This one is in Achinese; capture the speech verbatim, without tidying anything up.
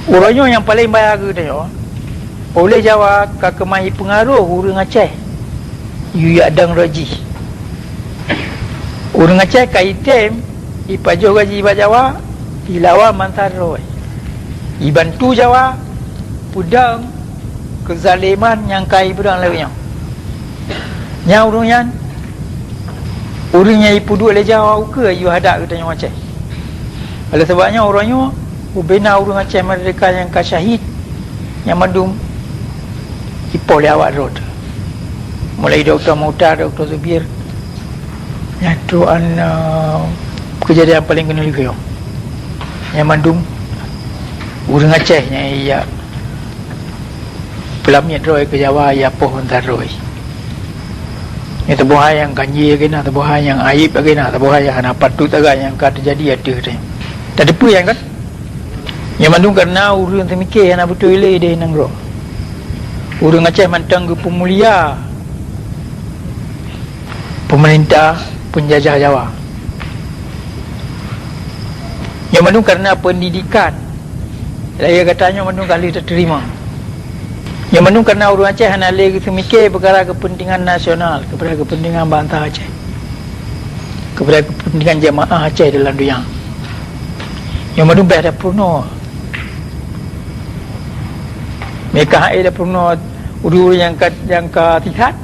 Uroe nyoe nyang paleng bahya keu geutanyoe, oleh Jawa ka keumah ipeungaroh ureuëng Aceh, yue jak dong rot jih. Ureuëng Aceh ka item ipajoh gaji bak Jawa, ilawan bansa droe, ibantu Jawa peudong keuzaleman nyang ka ibeudong lé ureuëng nyan. Nyang ureuëng nyan, ureuëng nyang ipeuduek lé Jawa ukeue yue hadak geutanyoe Aceh. Oleh sabab nyan, uroe nyoe ubena ureuëng Aceh meurdeka nyang ka syahid, nyang mandum ipoh lé awak droe teuh. Mulai Dokto Mukhtar, Dokto Zubir, nyang trok an, eh, keujadian paleng keuneuk lheueh nyoe. Nyang mandum ureuëng Aceh nyang ijak peulamiet droe keu Jawa, ipoh bansa droe. Nyoe saboh hai nyang ganjé lagée na, saboh hai nyang aib lagée na, saboh hai nyang hana patut agak nyang ka teujadi ateueh teuh. Tateupeue nyan kan? Nyoe mandum kareuna ureuëng teumike hana beutôi lé di nanggroe. Ureuëng Aceh mantong geupeumulia peumeurintah peunjajah Jawa. Nyoe mandum kareuna peundidikan lahé gata nyoe mandum ka lheueh tateurimong. Nyoe mandum kareuna ureuëng Aceh hana lé geuseumike peukara keupeuntengan nasional, kepada keupeuntengan bansa Aceh, kepada keupeuntengan jeumaáh Aceh dalam donya. Nyoe mandum beh tapeurunoe. Meuka hai tapeurunoe ureuëng-ureuëng nyang ka, nyang ka sihat,